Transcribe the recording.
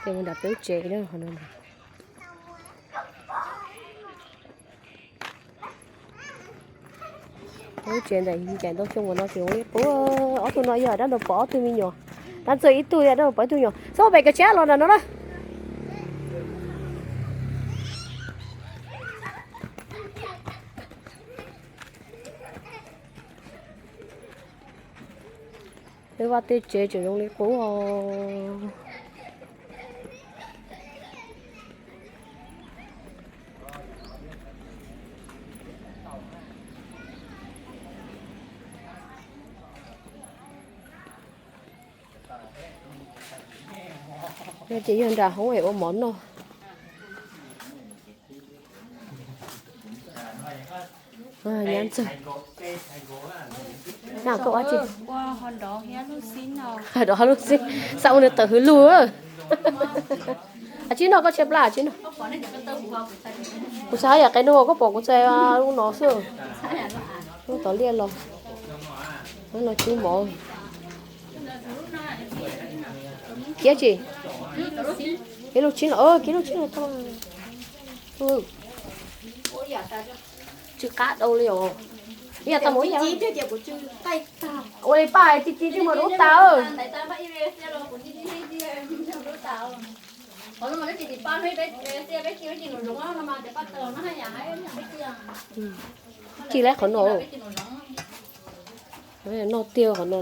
Nram peb lub tsev na, qhov no. Peb lub tsev ntawm cais ntoo xyoo ua no tseem zoo li qub. Ob tug no yog dab nraug pov ob tug me nyuam. Dab ntxwg ib tug, dab nraug pov ib tug me nyuam. Xub pem koj tsheb los nram no na. Peb vaj tej tsev tseem zoo li qub os. No ces yog nram hoob es ua mov noj. Nyab ntxawg, koj ua dab tsi? Dov lub xib, xav ua nws tawm hwv lug. Tsis noj, koj tshaib plab tsis noj. Kuv xav haj yam qe nug koj pom kuv txais lub no xwb. Lub tom liaj los, lub no cub mov. Kiab tsi? Kiab lub tsib no, kiab lub tsib no tau. Tsw qab dau li os. Ib yam tau mus ib yam. Ua li paj ci ci twb mus dub tas. Ci laib qhov no. Noj tiag qhov no.